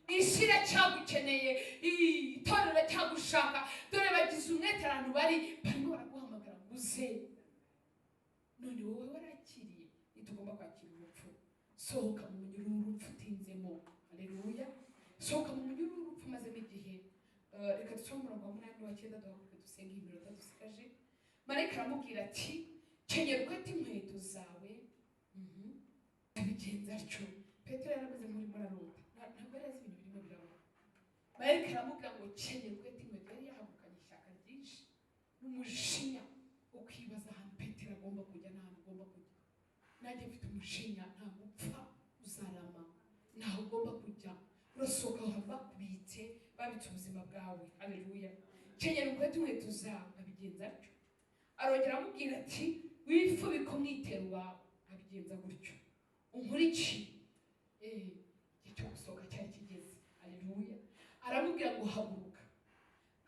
Speaker 1: Isi iracyagukeneye, itorero riracyagushaka. Dore bagize umwete, ahantu bari barimo baraguhamagara ngo uze. None wowe warakiriye, ntitugomba kwakira urupfu. Sohoka mu munyururu w'urupfu utinzemo. Haleluya. Sohoka mu munyururu w'urupfu umazemo igihe. Reka dusome umurongo wa 8 wa 9, duhaguruke dusenge iyi minota dusigaje. Marayika aramubwira ati kenyera ukwete inkweto zawe. Abigenza atyo. Petero yarameze nk'urimo ararota, ntabwo yari azi ibintu birimo biraba. Marayika aramubwira ngo kenyera ukwete inkweto. Yari yahagurukanye ishyaka ryinshi n'umujinya, ukibaza ahantu Petero agomba kujya n'ahantu agomba kujya. Nanjye mfite umujinya, ntabwo upfa uzarama, ntaho ugomba kujya. Urasohoka aho bakubitse, babitse ubuzima bwawe. Haleluya. Kenyera ukwete inkweto zawe. Abigenza atyo. Arongera aramubwira ati wifubike umwitero wawe. Abigenza gutyo. Unkurikire. Igihe cyo gusohoka cyari kigeze. Haleluya. Aramubwira ngo haguruka,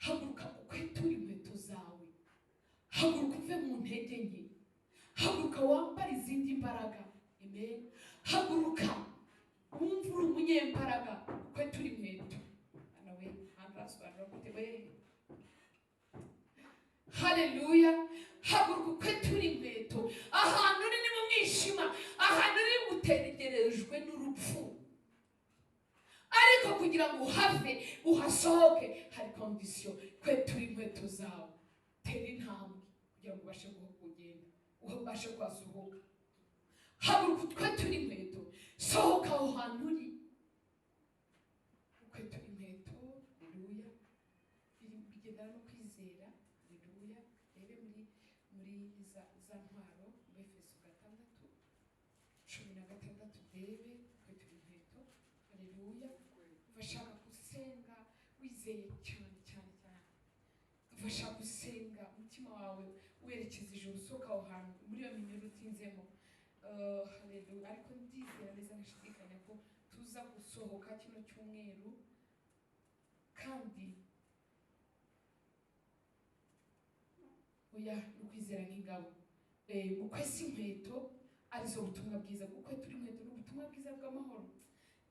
Speaker 1: haguruka ukweture inkweto zawe, haguruka uve mu ntege nke, haguruka wambare izindi mbaraga. Amen. Haguruka wumve uri umunyembaraga, ukweture inkweto. Hano we hantu hasobanura gute we? Haleluya. Haguruka ukweture inkweto. Ahantu uri ni mu mwijima, ahantu uri utegerejwe n'urupfu, ariko kugira ngo uhave uhasohoke hari condition. Kwetura inkweto zawe, tera intambwe kugira ngo ubashe kugenda, ubashe kuhasohoka. Haguruka ukweture inkweto, sohoka aho hantu uri, ukwetura inkweto. Haleluya. Bigendana no kwizera. Haleluya. Rebe muri za ntwaro mu Efeso 6:16, ndebe kwetura inkweto. Haleluya. Ufasha gusenga wizeye cyane cyane cyane, ufasha gusenga umutima wawe werekeza ijuru, usohoka aho hantu muri iyo minyururu utinzemo. Haleluya. Ariko ndizera neza ntashidikanya ko tuza gusohoka kino cyumweru, kandi oya ni ukwizera nk'ingabo. Ukwesa inkweto arizo butumwa bwiza, kuko turi inkweto ni ubutumwa bwiza bw'amahoro.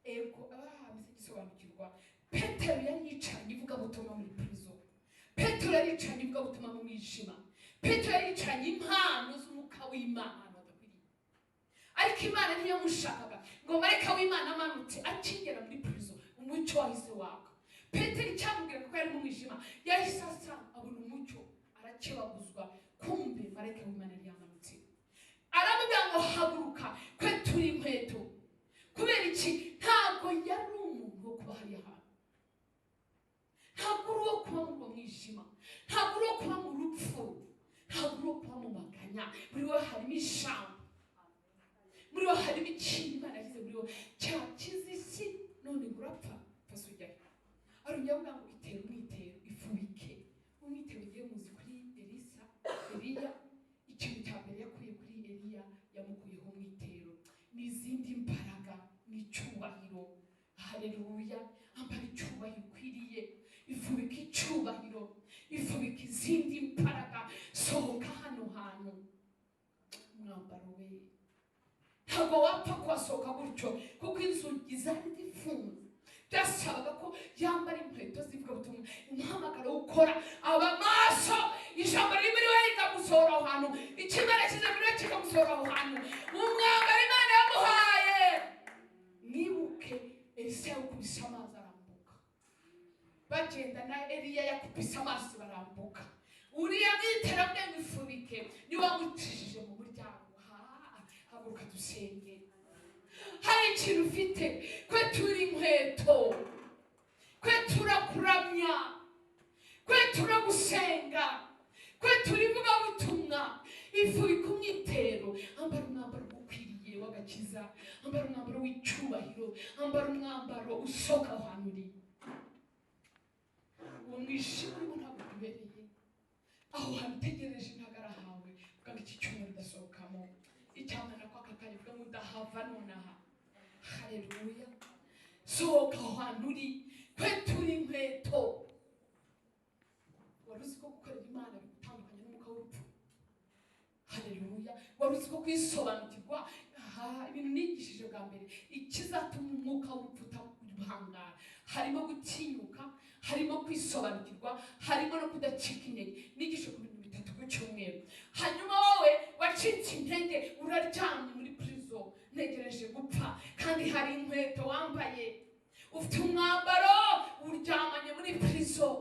Speaker 1: Ego abahameze gisobanukirwa. Petero yari yicaranye ivugabutumwa muri prison, Petero yari yicaranye ivugabutumwa mu mwijima, Petero yari yicaranye impano z'umwuka w'Imana ahantu hadakwiriye. Ariko Imana ntiyamushakaga. Ngo marayika w'Imana amanutse akigera muri prison, umucyo wahise waka. Petero icyamubwira ko yari mu mwijima, yahise asa abona umucyo, arakebaguzwa. Kumbe marayika w'Imana yari yamanutse, aramubwira ngo haguruka, kwe turi inkweto. Kubera iki? Ntabwo yari umuntu wo kuba hariya hantu, ntabwo uri uwo kuba muri uwo mwijima, ntabwo uri uwo kuba mu rupfu, ntabwo uri uwo kuba mu maganya. Muri wowe harimo ijambo, muri wowe harimo ikintu Imana yashyize muri wowe cyakiza isi. None ngo urapfa, pfa ujyayo. Arongera avuga ngo itera umwitero, ifubike umwitero. Ugiye muzi kuri Elisa, Eliya, ikintu cya mbere yakuye kuri Eliya, yamukuyeho umwitero n'izindi mbaraga n'icyubahiro. Haleluya! Ambara icyubahiro ukwiriye, ifubika icyubahiro, ifubika izindi mbaraga. Sohoka hano hantu. Umwambaro we ntabwo wapfa kuhasohoka gutyo, kuko inzugi zari zifunze. Byasabaga ko yambara inkweto z'ivugabutumwa, umuhamagaro wo gukora, aba maso, ijambo riri muri we rikamusohora aho hantu, ikimana kiza muri we kikamusohora aho hantu, umwambaro Imana yamuhaye. Mwibuke Elisa yawukubise amazi arambuka, bagenda na Eliya yakubise amazi barambuka. Uriya mwiterabwenge ifubike niwe wamucishije mu muryango. Haguruka dusenge. Hari ikintu ufite, kwe turi inkweto, kwe turakuramya, kwe turagusenga, kwe turi ivugabutumwa. Ifubika umwitero, ambara umwambaro ukwiriye w'agakiza, ambara umwambaro w'icyubahiro, ambara umwambaro usohoka aho hantu uri. Uwo mwijima urimo ntabwo ukubereye. Aho hantu utegereje ntabwo ari ahawe. Vuga ngo iki cyumweru udasohokamo icyamana ko aka kanya, uvuga ngo ndahava nonaha. Haleluya! Sohoka aho hantu uri, kwe turi inkweto. Wari uzi ko gukorera Imana bigutandukanya n'umwuka w'urupfu? Haleluya! Wari uzi ko kwisobanukirwa, aha ibintu nigishije bwa mbere, ikizatuma umwuka w'urupfu utaguhangara, harimo gutinyuka, harimo kwisobanukirwa, harimo no kudacika intege. Nigishe ku bintu bitatu ku cyumweru. Hanyuma wowe wacitse intege, uraryamye muri prison, ntegereje gupfa, kandi hari inkweto wambaye, ufite umwambaro, uryamanye muri prison,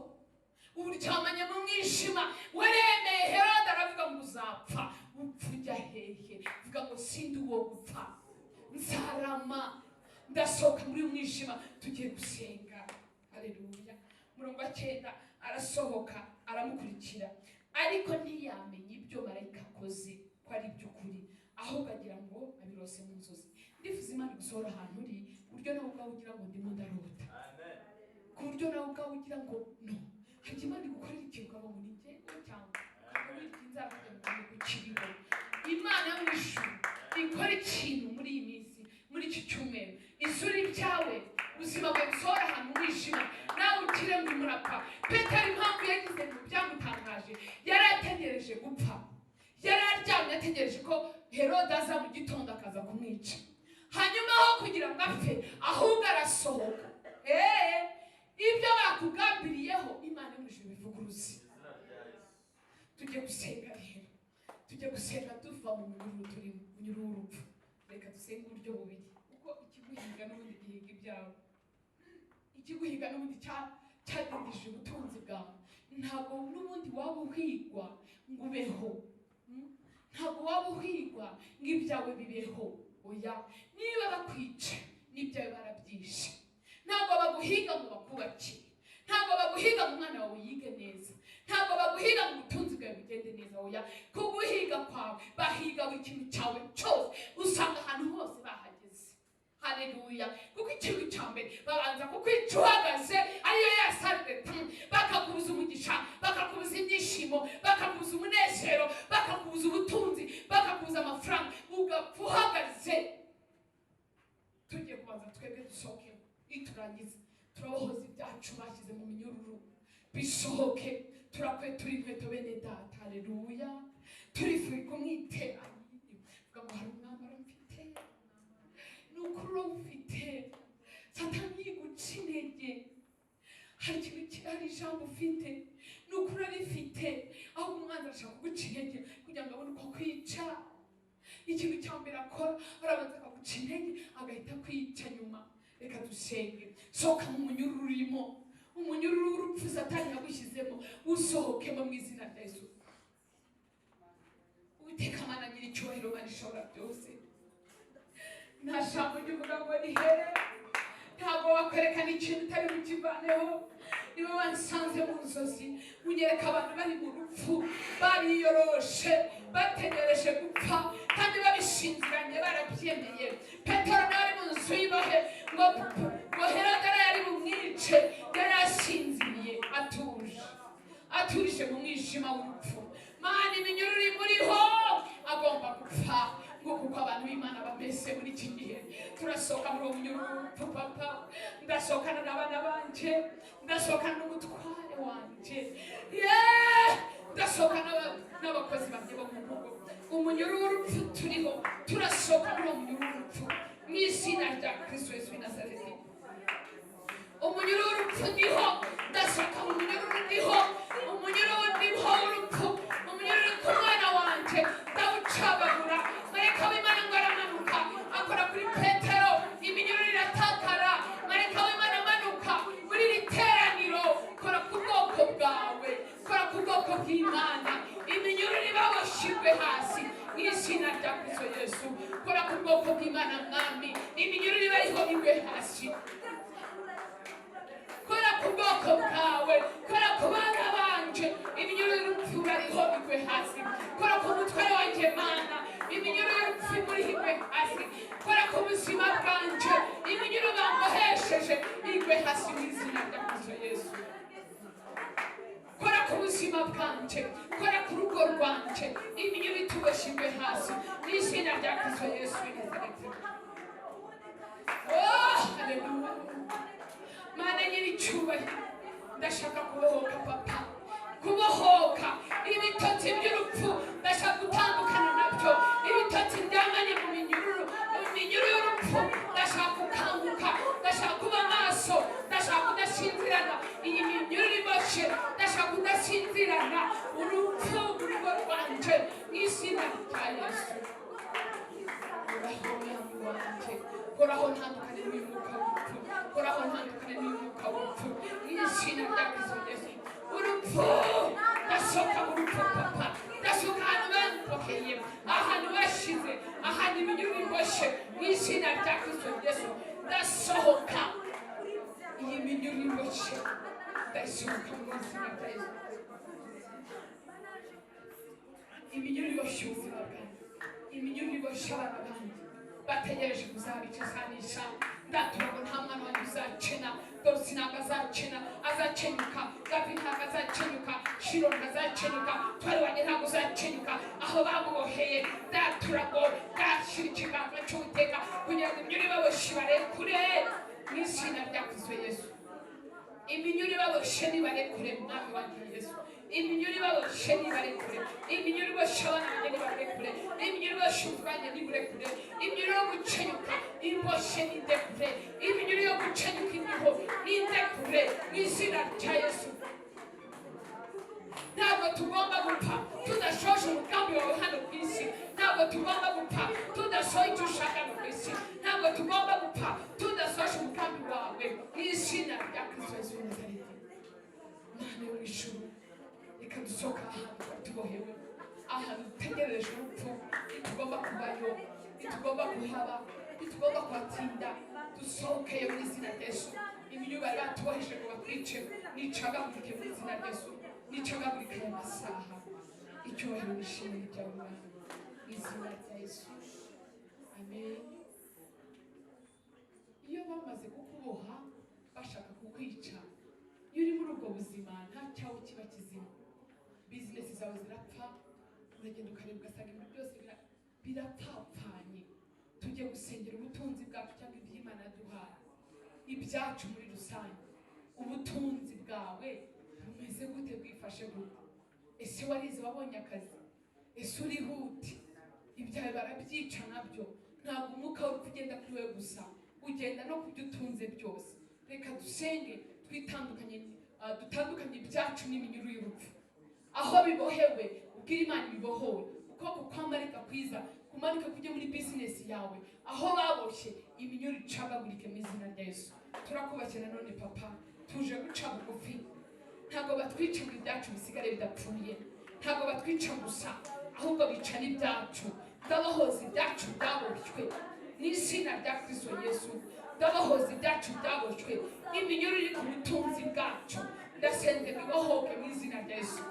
Speaker 1: uryamanye mu mwijima, waremeye. Herode aravuga ngo uzapfa, upfa ujya hehe? Vuga ngo sindi uwo gupfa, nzarama, ndasohoka muri uyu mwijima. Tugiye gusenga. Haleluya! Umurongo wa 9, arasohoka aramukurikira, ariko ntiyamenya ibyo marayika akoze ko ari iby'ukuri, ahubwo agira ngo abirose mu nzozi. Ndifuza Imana gusohora ahantu uri, ku buryo nawe ubwawe ugira ngo ndimo ndarota, ku buryo nawe ubwawe ugira ngo no hajya Imana igukorera ikintu ukavuga ngo ni njyewe, cyangwa ukaba wirya inzara kugira ngo ukiriho. Imana yo mu ijuru ikora ikintu muri iyi minsi, muri iki cyumweru, isura ibyawe, ubuzima bwawe, busohora ahantu mu mwijima, nawe ukire ngo murapfa. Petero impamvu yagize ngo byamutangaje, yari ategereje gupfa, yari aryamye ategereje ko Herode aza mu gitondo akaza kumwica. Hanyuma aho kugira ngo apfe, ahubwo arasohoka. Ibyo bakugambiriyeho, Imana yo mu ijuru bivuguruze. Tujye gusenga rero, tujye gusenga tuva mu munyururu turimo, munyururu w'urupfu. Reka dusenge uburyo bubiri, kuko ikiguhiga n'ubundi gihiga ibyawe, ikiguhiga n'ubundi cyadindije ubutunzi bwawe. Ntabwo n'ubundi waba uhigwa ngo ubeho, Ntabwo waba uhigwa ngo ibyawe bibeho. Oya, niba bakwica n'ibyawe barabyishe. Ntabwo baguhiga ngo bakubakire, ntabwo baguhiga ngo umwana wawe yige neza, ntabwo baguhiga ngo ubutunzi bwawe bugende neza. Oya, kuguhiga kwawe bahiga buri kintu cyawe cyose, usanga ahantu hose bahageze. Haleluya! Kuko ikintu cya mbere babanza kukwica uhagaze, ariyo ya sarde, bakakubuza umugisha, bakakubuza ibyishimo, bakakubuza umunezero, bakakubuza ubutunzi, bakakubuza amafaranga, ugapfa uhagaze. Tugiye kubanza twebwe dusohoke, niturangiza turabohoza ibyacu bashyize mu minyururu bisohoke. Turakwetura inkweto, bene data. Haleluya! Turifurika umwitero, vuga ngo hari umwambaro mfite, ni ukuri urawufite. Satani yiguca intege, hari ikintu, hari ijambo ufite, ni ukuri urarifite, ahubwo umwanzi arashaka kuguca intege kugira ngo abone uko akwica. Ikintu cya mbere akora, arabanza akaguca intege, agahita kwica nyuma. Reka dusenge. Sohoka mu munyururu urimo, umunyururu w'urupfu Satani yagushyizemo, usohokemo mu izina rya Yesu. Uwiteka Mana nyiricyubahiro, Mana ishobora byose, nta jambo ry'uvuga ngo rihere. Ntabwo wakwerekana ikintu utari bukivaneho. Niba wansanze mu nzozi, unyereka abantu bari mu rupfu, bariyoroshe, bategereje gupfa kandi babishinziranye, barabyemeye. Petero nawe ari mu nzu y'imbohe, ngo Herode yari bumwice, yari asinziriye atuje, aturije mu mwijima w'urupfu. Mana, iminyururu imuriho, agomba gupfa. Ngo kuko abantu b'Imana bameze muri iki gihe, turasohoka muri uwo munyururu w'urupfu. Papa, ndasohokana n'abana banje, ndasohokana n'umutware wanje, yeee, ndasohokana n'abakozi banjye bo mu rugo. Umunyururu w'urupfu turiho, turasohoka muri uwo munyururu w'urupfu mu izina rya Kristo Yesu w'i Nazareti. Umunyururu w'urupfu ndiho, ndasohoka mu munyururu ndiho, umunyururu ndiho w'urupfu, umunyururu ku mwana wanje ndawucagagura. Marayika w'Imana ngo aramanuka akora kuri Petero, iminyururu iratakara. Marayika w'Imana amanuka muri iri teraniro, kora ku bwoko bwawe, kora ku bwoko bw'Imana, iminyururu ibaboshirwe hasi mu izina rya Kristo Yesu. Kora ku bwoko bw'Imana Mwami, iminyururu ibariho igwe hasi. Kora ku bwoko bwawe, kora ku bana banje, iminyururu y'urupfu bariho igwe hasi. Kora ku mutware wanjye Mana, iminyururu y'urupfu imuriho igwe hasi. Kora ku buzima bwanje, iminyururu bambohesheje igwe hasi mu izina rya Kristo Yesu. Kora ku buzima bwanje, kora ku rugo rwanje, iminyururu ituboshye igwe hasi mu izina rya Kristo Yesu w'i Nazareti. Oh, haleluya! Mana nyiricyubahiro, ndashaka kubohoka papa, kubohoka ibitotsi by'urupfu, ndashaka gutandukana nabyo, ibitotsi byamanye mu minyururu, mu minyururu y'urupfu. Ndashaka gukanguka, ndashaka kuba maso, ndashaka kudasinzirana iyi minyururu iboshye, ndashaka kudasinzirana urupfu mu rugo rwanje mu izina rya Yesu. Koraho Mwami wanje, koraho ntandukane n'uyu mwuka w'urupfu, koraho ntandukane n'uyu mwuka w'urupfu mu izina rya Kristo Yesu. Urupfu, ndasohoka mu rupfu papa, ndasohoka ahantu bamboheye, ahantu bashize, ahantu iminyururu iboshye mu izina rya Kristo Yesu. Ndasohoka iyi minyururu iboshye, ndasohoka mu izina rya Yesu. Iminyururu iboshye ubuzima bwanjye, iminyururu iboshye abana banjye bategereje kuzabica isanisha. Ndatura ngo nta mwana wanjye uzakena, Dosi ntabwo azakena, azakenyuka, Gavi ntabwo azakenyuka, Shiro ntazakenyuka, Twari wanjye ntabwo uzakenyuka aho bamuboheye. Ndatura ngo ndashyira ikiganza cy'Uwiteka kugira ngo iminyururu ibaboshye barekure mu izina rya Kristo Yesu. Iminyururu ibaboshye nibarekure Mwami wanjye Yesu. Iminyururu ibaboshye nibarekure, iminyururu iboshye abana banjye nibarekure, iminyururu iboshye ubwanjye niburekure, iminyururu yo gukenyuka iboshye nindekure, iminyururu yo gukenyuka indiho nindekure mu izina rya Yesu. Ntabwo tugomba gupfa tudashoje umugambi wawe hano ku isi, ntabwo tugomba gupfa tudasohoye icyo ushaka hano ku isi, ntabwo tugomba gupfa tudasoje umugambi wawe mu izina rya Kristo Yesu w'i Nazareti. Mana yo mu ijuru, reka dusohoke ahantu twari tubohewe, ahantu dutegereje urupfu. Ntitugomba kubayo, ntitugomba kuhaba, ntitugomba kuhatinda. Dusohokeye mu izina rya Yesu. Iminyururu bari batuboheje ngo batwice nicagagurike mu izina rya Yesu, nicagagurike aya masaha. Icyubahiro n'ishimwe ryawe Mwami, mu izina rya Yesu, amen. Iyo bamaze kukuboha bashaka kukwica, iyo uri muri ubwo buzima nta cyawe kiba kizima, bizinesi zawe zirapfa, uragenda ukareba ugasanga ibintu byose birapfapfanye. Tujye gusengera ubutunzi bwacu cyangwa iby'Imana yaduhaye, ibyacu muri rusange. Ubutunzi bwawe bumeze gute, bwifashe gute? Ese warize, wabonye akazi? Ese urihute? Ibyawe barabyica nabyo. Ntabwo umwuka w'urupfu ugenda kuri we gusa, ugenda no ku byo utunze byose. Reka dusenge twitandukanye, dutandukanye ibyacu n'iminyururu y'urupfu aho bibohewe. Ubwire Imana ibibohore. Ukuboko kwa marayika kwiza Kumanuke kujya muri bizinesi yawe, aho baboshye iminyururu icagagurike mu izina rya Yesu. Turakubashye nanone Papa, tuje guca bugufi. Ntabwo batwica ngo ibyacu bisigare bidapfuye, ntabwo batwica gusa, ahubwo bica n'ibyacu. Ndabahoza ibyacu byaboshywe mu izina rya Kristo Yesu. Ndabahoza ibyacu byaboshywe, iminyururu iri ku butunzi bwacu, ndasenze ngo ibohoke mu izina rya Yesu.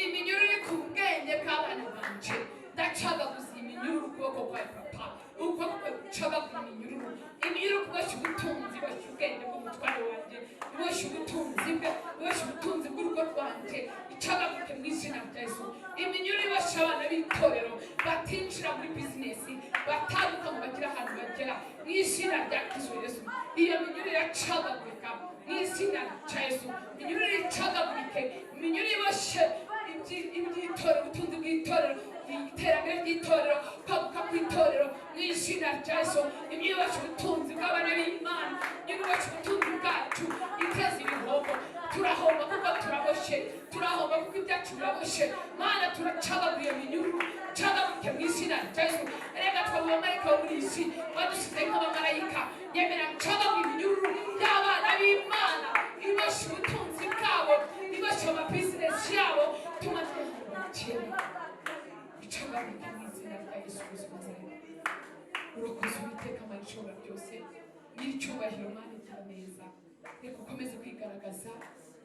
Speaker 1: Iminyururu iri ku bwenge bw'abana banje, ndacagaguza iminyururu. Ukuboko kwawe Papa, ukuboko kwawe gucagagura iminyururu. Iminyururu kuboshya ubutunzi, boshya ubwenge bw'umutware wanjye, iboshya ubutunzi bwe, iboshya ubutunzi bw'urugo rwanjye, icagaguke mu izina rya Yesu. Iminyururu iboshya abana b'itorero batinjira muri bizinesi, bataruka ngo bagire ahantu bagera, mu izina rya Kristo Yesu iyo minyururu iracagagurika mu izina rya Yesu. Iminyururu icagagurike, iminyururu iboshye iby'itorero, ubutunzi bw'itorero, iterambere ry'itorero, kwaguka kw'itorero, mu izina rya Yesu. Iminyururu iboshye ubutunzi bw'abana b'Imana, iminyururu iboshye ubutunzi bwacu, iteza ibihombo. Turahomba kuko turaboshye, turahomba kuko ibyacu biraboshye. Mana, turacagaguye iminyururu, cagagurike mu izina rya Yesu. Reka twaba abamarayika bo muri iyi si, badusize nk'abamarayika. Yemera ncagaguye iminyururu y'abana b'Imana iboshye ubutunzi bwabo, iboshye amabizinesi yabo, tumaze kera, icagagurike mu izina rya Yesu Kristo wa Nazareti. Urakoze Uwiteka Mana ishobora byose, nyiricyubahiro, Mana igira neza. Reka ukomeze kwigaragaza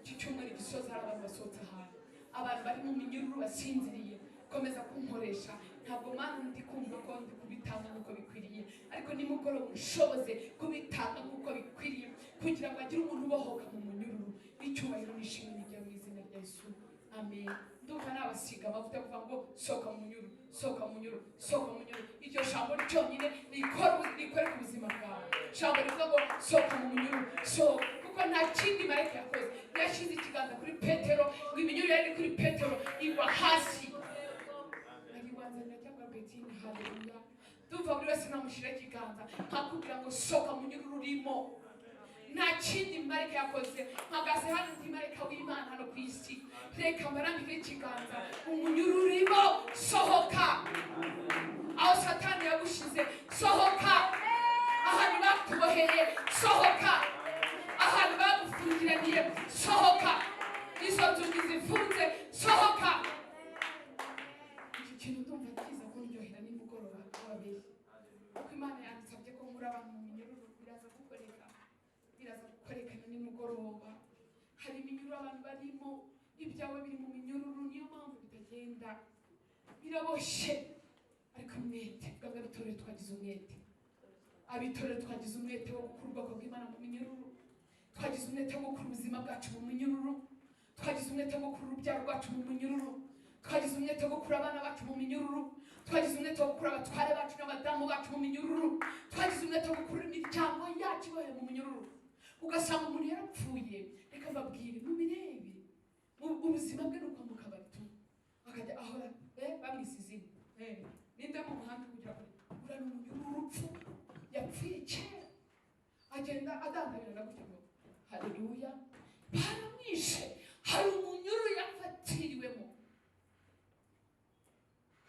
Speaker 1: iki cyumweru gisoza. Hari abantu basohotse ahantu, abantu bari mu minyururu basinziriye. Komeza kunkoresha. Ntabwo Mana ndi kumva ko ndi kubitanga nk'uko bikwiriye, ariko nimugoroba unshoboze kubitanga nk'uko bikwiriye, kugira ngo agire umuntu ubohoka mu munyururu. Icyubahiro n'ishimwe nijya mu izina rya Yesu, amen. Ndumva nabasiga amavuta kuvuga ngo sohoka mu munyururu, sohoka mu munyururu, sohoka mu munyururu. Iryo jambo ryonyine rikore ku buzima bwawe. Jambo rivuga ngo sohoka mu munyururu, sohoka, kuko nta kindi marayika yakoze. Yashyize ikiganza kuri Petero ngo iminyururu yari kuri Petero igwa hasi. Ariwanzanira cyangwa Betine? Haleluya! Ndumva buri wese namushyira ikiganza nkakubwira ngo sohoka mu munyururu urimo. Nta kindi marayika yakoze. Mpagaze hano ndi marayika w'Imana hano ku isi, reka mbarambike ikiganza. Umunyururu urimo, sohoka. Aho Satani yagushize, sohoka. Ahantu bakuboheye, sohoka. Ahantu bagufungiraniye, sohoka. Izo nzugi zifunze, sohoka. Iki kintu ndumva kiza kundyohera nimugoroba wabeshye, kuko Imana yansabye ko nkura abantu mu minyururu. Biraza gukoreka, biraza gukorekana nimugoroba. Hari iminyururu abantu barimo, ibyawe biri mu minyururu, niyo mpamvu bitagenda, biraboshye. Ariko umwete bw'abitorero, twagize umwete, abitorero twagize umwete wo gukura ubwoko bw'Imana mu minyururu. Twagize umwete wo gukura ubuzima bwacu mu minyururu. Twagize umwete wo gukura urubyaro rwacu mu minyururu. Twagize umwete wo gukura abana bacu mu minyururu. Twagize umwete wo gukura abatware bacu n'abadamu bacu mu minyururu. Twagize umwete wo gukura imiryango yacu ibohe mu minyururu. Ugasanga umuntu yarapfuye. Reka mbabwire, mubirebe, ubuzima bwe ni uko mu kabari tu akajya ahora bamwise izina ninde mu muhanda kugira ngo uriya ni umunyururu w'urupfu, yapfuye kera, agenda adandabirana gutya ngo haleluya, baramwishe. Hari umunyururu yafatiriwemo.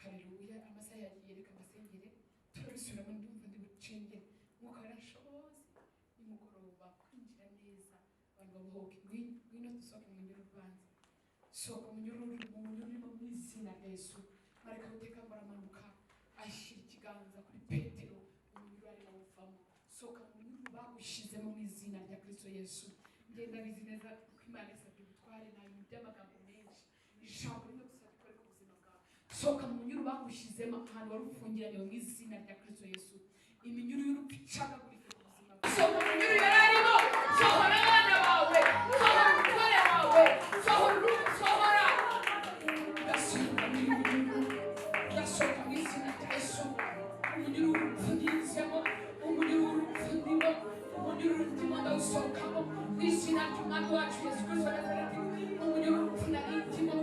Speaker 1: Haleluya! Amasaha yagiye, reka amasengere turabisubiramo. Ndumva ndi bucengere, Mwuka yarashoboze nimugoroba kwinjira neza, abantu babohoke. Ngwino dusohoke mu munyururu ubanza. Sohoka mu munyururu urimo mu izina rya Yesu. Marayika w'Uwiteka ngo aramanuka, ashyira ikiganza kuri Petero, umunyururu arimo awuvamo. Sohoka mu munyururu bagushyizemo mu izina rya Kristo Yesu. Ngenda bizi neza ko Imana yasabye ubutware, nta bintu by'amagambo menshi, ijambo rimwe gusa rikore ku buzima bwawe. Sohoka mu munyururu bagushyizemo, ahantu wari ufungiranye, mu izina rya Kristo Yesu. Iminyururu y'urupfu icagagurike ku buzima bwawe. Sohoka mu munyururu yari arimo. Sohora abana bawe, sohora umutware wawe, sohora urugo, sohora. Ndasohoka muri munyururu, ndasohoka mu izina rya Yesu. Umunyururu w'urupfu nginzemo, umunyururu w'urupfu ndimo, umunyururu ndimo ndawusohokamo mu izina ry'Umwami wacu Yesu Kristo wa Nazareti. Umunyururu w'urupfu nari ndimo.